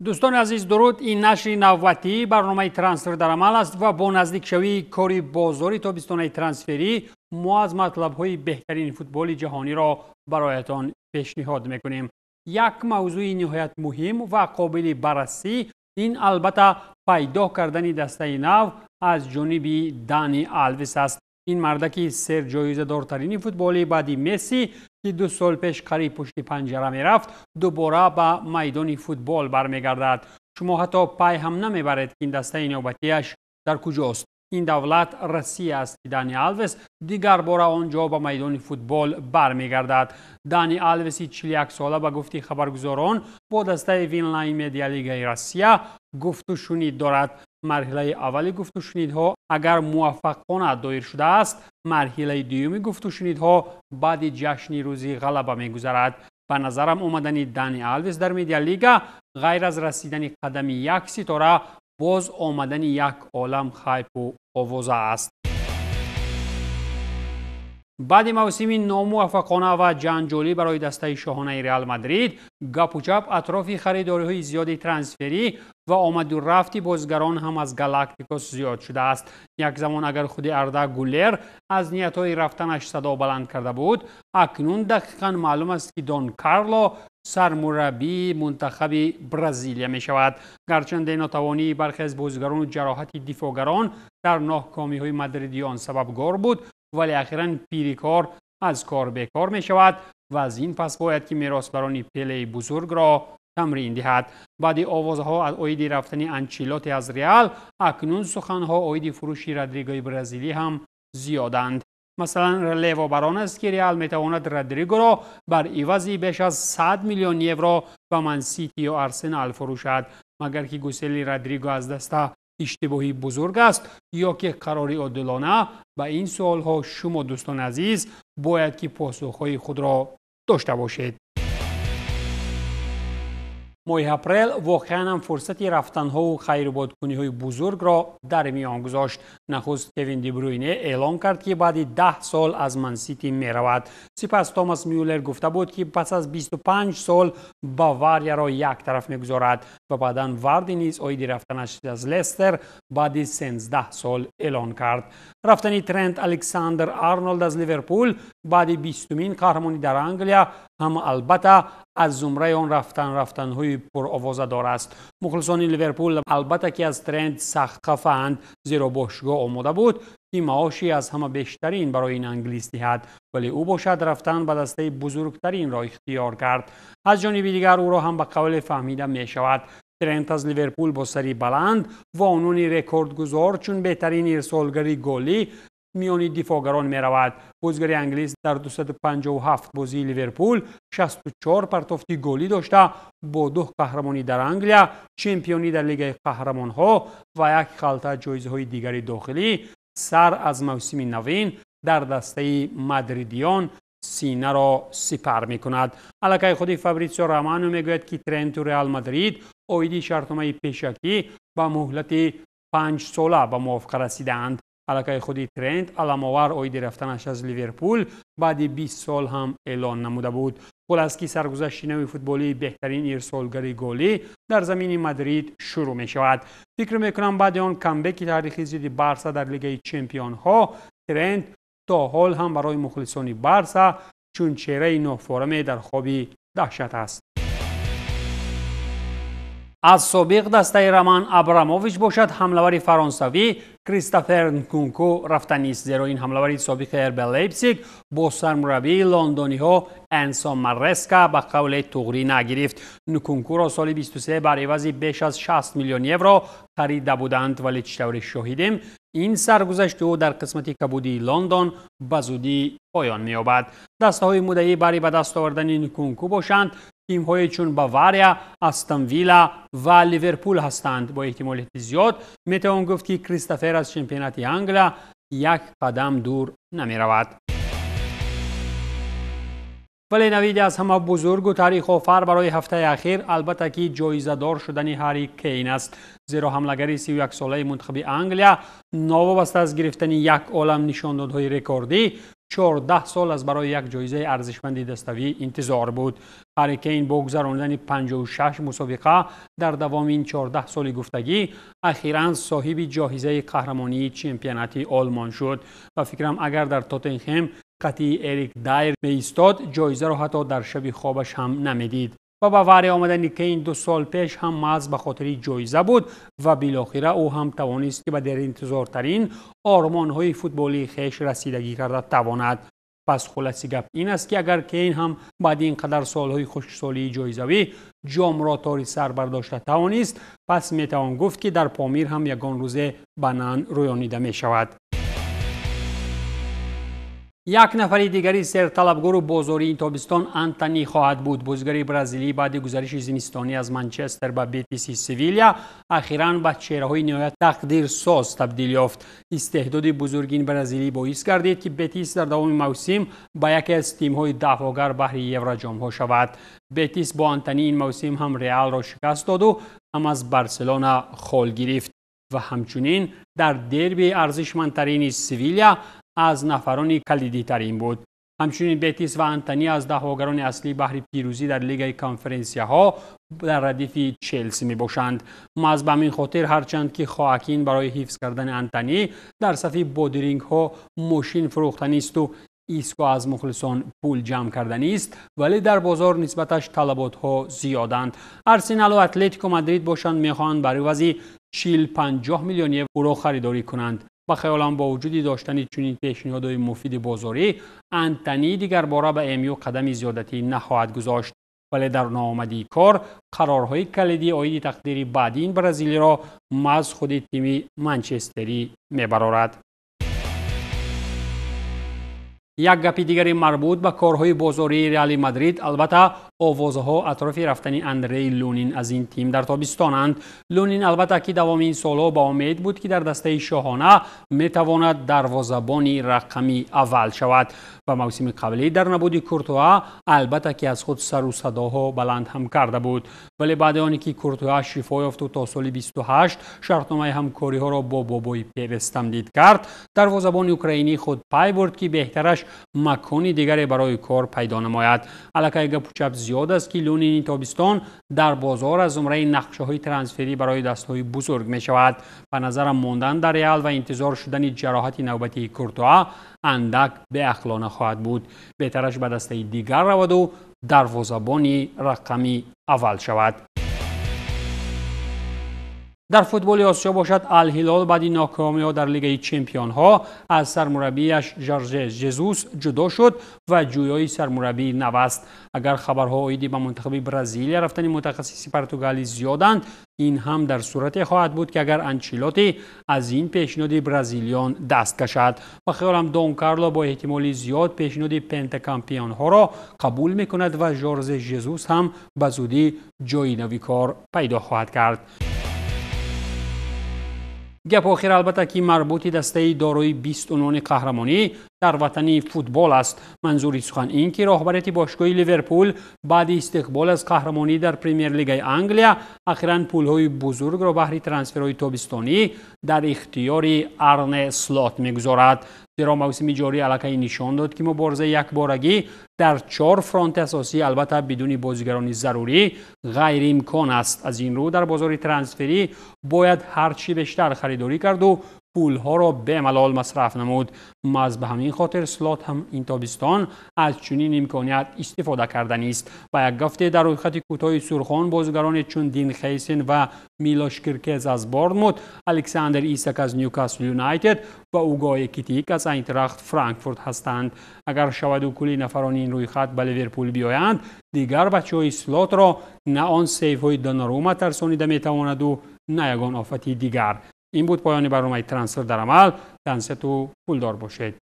Дӯстони азиз, дуруд. Ин нашри навбатии барномаи «Трансфер дар амал» аст ва бо наздикшавии кори бозори тобистонаи трансферӣ мо аз матлабҳои беҳтарини футболи ҷаҳониро бароятон пешниҳод мекунем. Як мавзӯи ниҳоят муҳим ва қобили баррасӣ ин албатта пайдо кардани дастаи нав аз ҷониби Дани Алвес аст. Ин мардаки серҷоизадортарини футболи баъди Месси, ки 2 сол пеш қариб пушти панҷара мерафт, дубора ба майдони футбол бармегардад. Шумо ҳатто пай ҳам намебаред, ки ин дастаи навбатиаш дар куҷост. Ин давлат Россия аст, ки Дани Алвес дигар бора он ҷо ба майдони футбол бармегардад. Дани Алвеси 41 сола, ба гуфти хабаргузорон, бо дастаи Винлайн Медиалигаи Россия гуфтушунид дорад. Марҳилаи аввали гуфтушунидҳо агар муваффақона доир шудааст, марҳилаи дуюми гуфтушунидҳо баъди ҷашни Рӯзи Ғалаба мегузарад. Ба назарам, омадани Дани Алвес дар Медиалига ғайр аз расидани қадами як ситора, боз омадани як олам хайпу овоза аст. Баъди мавсими номуваффақона ва ҷанҷолӣ барои дастаи шоҳонаи Реал Мадрид, гапучап атрофи харидориҳои зиёди трансферӣ ва омаду рафти бозигарон ҳам аз Галактикос зиёд шудааст. Як замон агар худи Арда Гулер аз ниятҳои рафтанаш садо баланд карда буд, акнун дақиқан маълум аст, ки Дон Карло сармураббии мунтахаби Бразилия мешавад. Гарчанде нотавонии бархе аз бозигарону ҷароҳати дифоъгарон дар нокомиҳои мадридиён сабабгор буд, вале ахиран пири кор аз кор бекор мешавад ва аз ин пас бояд ки меросбарони Пелеи бузургро тамрин диҳад. Баъди овозҳо аз оиди рафтани Анчелоти аз Реал, акнун суханҳо оиди фурӯши Родригои бразилӣ ҳам зиёданд. Масалан, Релево бар он аст, ки Реал метавонад Родригоро бар ивази беш аз 100 миллион евро ба Мансити ё Арсенал фурӯшад. Магар ки гусели Родриго аз даста иштибоҳи бузург аст ё ки қарори одилона? Ба ин суолҳо шумо, дӯстони азиз, бояд ки посухҳои худро дошта бошед. Моҳи апрел воқеан ҳам фурсати рафтанҳову хайрубодкуниҳои бузургро дар миён гузошт. Нахуст Кевин Дебруйне эълон кард, ки баъди 10 сол аз Мансити меравад. Сипас Томас Мюллер гуфта буд, ки пас аз 25 сол Баварияро як тараф мегузорад, ва баъдан Варди низ оиди рафтанаш аз Лестер баъди 13 сол эълон кард. Рафтани Трент Александр Арнолд аз Ливерпул баъди 20-умин қаҳрамонӣ дар Англия ҳам албатта аз зумраи он рафтанҳои пуровозадор аст. Мухлисони Ливерпул албатта ки аз Трент сахт хафаанд, зеро бошгоҳ омода буд, ки маоши аз ҳама бештарин барои ин англис диҳад, вале ӯ бошад рафтан ба дастаи бузургтаринро ихтиёр кард. Аз ҷониби дигар, ӯро ҳам ба қавле фаҳмида мешавад. Трент аз Ливерпул бо сари баланд ва унвони рекордгузор чун беҳтарин ирсолгари голӣ миёни дифоъгарон меравад. Бозигари англис дар 257 бозии Ливерпул 64 партофти голӣ дошта, бо ду қаҳрамонӣ дар Англия, чемпионӣ дар Лигаи қаҳрамонҳо ва як халта ҷоизаҳои дигари дохилӣ сар аз мавсими навин дар дастаи мадридиён синаро сипар мекунад. Аллакай худи Фабритсио Романо мегӯяд, ки Тренту Реал Мадрид оиди шартномаи пешакӣ ба муҳлати 5 сола ба мувофиқа расидаанд. Аллакай худи Трент аламовар оиди рафтанаш аз Ливерпул баъди 20 сол ҳам эълон намуда буд. Хулас, ки саргузашти нави футболии беҳтарин ирсолгари голӣ дар замини Мадрид шурӯъ мешавад. Фикр мекунам, баъди он камбеки таърихӣ зидди Барса дар Лигаи чемпионҳо Трент то ҳол ҳам барои мухлисони Барса чун чеҳраи нофораме дар хоби даҳшат аст. Аз собиқ дастаи Роман Абрамович бошад, ҳамлавари фаронсавӣ Кристофер Нкунку рафтанист, зеро ин ҳамлавари собиқи РБ Лейпсиг бо сармураббии лондониҳо Энсо Мареска ба қавле туғрӣ нагирифт. Нкункуро соли 23 бар ивази беш аз 60 миллион евро харида буданд, вале чӣ тавре шоҳидем, ин саргузашти ӯ дар қисмати кабудии Лондон ба зудӣ поён меёбад. Дастаҳои муддаӣ барои ба даст овардани Нкунку бошанд, тимҳое чун Бавария, Астон Вилла ва Ливерпул ҳастанд. Бо эҳтимолияти зиёд метавон гуфт, ки Кристофер аз чемпионати Англия як қадам дур намеравад. Вале навиди аз ҳама бузургу таърихофар барои ҳафтаи ахир албатта ки ҷоизадор шудани Ҳарри Кейн аст, зеро ҳамлагари 31-солаи мунтахаби Англия новобаста аз гирифтани як олам нишондодҳои рекордӣ 14 сол аз барои як ҷоизаи арзишманди даставӣ интизор буд. Ҳарри Кейн бо гузаронидани 56 мусобиқа дар давоми ин 14 соли гуфтагӣ ахиран соҳиби ҷоизаи қаҳрамонии чемпионати Олмон шуд. Ба фикрам, агар дар Тоттенхем қатъи Эрик Дайр меистод, ҷоизаро ҳатто дар шаби хобаш ҳам намедид. Ва ба ваъри омадани Кейн 2 сол пеш ҳам маҳз ба хотири ҷоиза буд ва билохира ӯ ҳам тавонист, ки ба деринтизортарин ормонҳои футболии хеш расидагӣ карда тавонад. Пас хулоси гап ин аст, ки агар Кейн ҳам баъди ин қадар солҳои хушксолии ҷоизавӣ ҷомро тори сар бардошта тавонист, пас метавон гуфт, ки дар Помир ҳам ягон рӯзе банан рӯёнида мешавад. Як нафари дигари серталабгуру бозории ин тобистон Антони хоҳад буд. Бозигари бразилӣ баъди гузариши зимистонӣ аз Манчестер ба Бетиси Севиля ахиран ба чеҳраҳои ниҳоят тақдирсоз табдил ёфт. Истеъдоди бузурги ин бразилӣ боис гардид, ки Бетис дар давоми мавсим ба яке аз тимҳои даъвогар баҳри евроҷомҳо шавад. Бетис бо Антони ин мавсим ҳам Реалро шикаст доду, ҳам аз Барселона хол гирифт ва ҳамчунин дар дерби арзишмандтарини Севиля аз нафарони калидитарин буд. Ҳамчунин Бетис ва Антони аз даъвогарони аслӣ баҳри пирӯзӣ дар лигаи конференсияҳо дар радифи Челси мебошанд. Маҳз ба ҳамин хотир, ҳарчанд ки Хоакин барои ҳифз кардани Антони дар сафи бодирингҳо мошин фурӯхтанисту Иско аз мухлисон пул ҷамъ карданист, вале дар бозор нисбаташ талаботҳо зиёданд. Арсеналу Атлетико Мадрид бошанд, мехоҳанд бар ивази 40-50 миллион евро харидорӣ кунанд. Ба хаёлам, бо вуҷуди доштани чунин пешниҳодҳои муфиди бозорӣ, Антони дигарбора ба МЮ қадами зиёдатӣ нахоҳад гузошт. Вале дар ноомадии кор қарорҳои калидии оиди тақдири баъди ин бразилиро маҳз худи тими манчестерӣ мебарорад. Як гапи дигари марбут ба корҳои бозории Реали Мадрид албатта овозаҳо атрофи рафтани Андрей Лунин аз ин тим дар тобистонанд. Лунин албатта ки давоми ин солҳо ба умед буд, ки дар дастаи шоҳона метавонад дарвозабони рақами аввал шавад ва мавсими қаблӣ дар набуди Куртуа албатта ки аз худ сару садоҳо баланд ҳам карда буд. Вале баъди оне ки Куртуа шифо ёфту то соли 28 шартномаи ҳамкориҳоро бо бобои Перес тамдид кард, дарвозабони украинӣ худ пай бурд, ки беҳтараш макони дигаре барои кор пайдо намояд. Аллакай гапу чап зиёд аст, ки Лунини тобистон дар бозор аз зумраи нақшаҳои трансферӣ барои дастҳои бузург мешавад. Ба назарам, мондан дар Реал ва интизор шудани ҷароҳати навбатии Куртуа андак беақлона хоҳад буд. Беҳтараш ба дастаи дигар раваду дарвозабони рақами аввал шавад. Дар футболи Осиё бошад, Алҳилол баъди нокомиҳо дар лигаи чемпионҳо аз сармураббияш Жорже Жезус ҷудо шуд ва ҷӯёи сармураббии нав аст. Агар хабарҳо оиди ба мунтахаби Бразилия рафтани мутахассиси португалӣ зиёданд, ин ҳам дар сурате хоҳад буд, ки агар Анчелоти аз ин пешниҳоди бразилиён даст кашад. Ба хаёлам, Дон Карло бо эҳтимоли зиёд пешниҳоди пентакампионҳоро қабул мекунад ва Жорже Жезус ҳам ба зудӣ ҷои нави кор пайдо хоҳад кард. Гап охир албатта ки марбути дастаи дорои 20 унвони қаҳрамонӣ дар ватани футбол аст. Манзури сухан ин ки роҳбарияти бошгоҳи Ливерпул баъди истиқбол аз қаҳрамонӣ дар Премер-лигаи Англия ахиран пулҳои бузургро баҳри трансферҳои тобистонӣ дар ихтиёри Арне Слот мегузорад. Зеро мавсими ҷорӣ аллакай нишон дод, ки муборизаи якборагӣ дар 4 фронти асосӣ, албатта бидуни бозигарони зарурӣ, ғайриимкон аст. Аз ин рӯ дар бозори трансферӣ бояд ҳарчи бештар харидорӣ карду пулҳоро бемалол масраф намуд. Маҳз ба ҳамин хотир Слот ҳам ин тобистон аз чунин имконият истифода карданист. Ба як гафте, дар рӯйхати кӯтоҳи сурхон бозигароне чун Дин Хейсен ва Милош Киркез аз Борнмут, Александр Исак аз Нюкасл Юнайтед ва Уго Экитик аз Айнтрахт Франкфурт ҳастанд. Агар шаваду кулли нафарони ин рӯйхат ба Ливерпул биёянд, дигар бачаҳои Слотро на он сейфҳои Донарума тарсонида метавонаду, на ягон офати дигар. Ин буд поёни барномаи Трансфер дар амал. Тансиҳату пулдор бошед.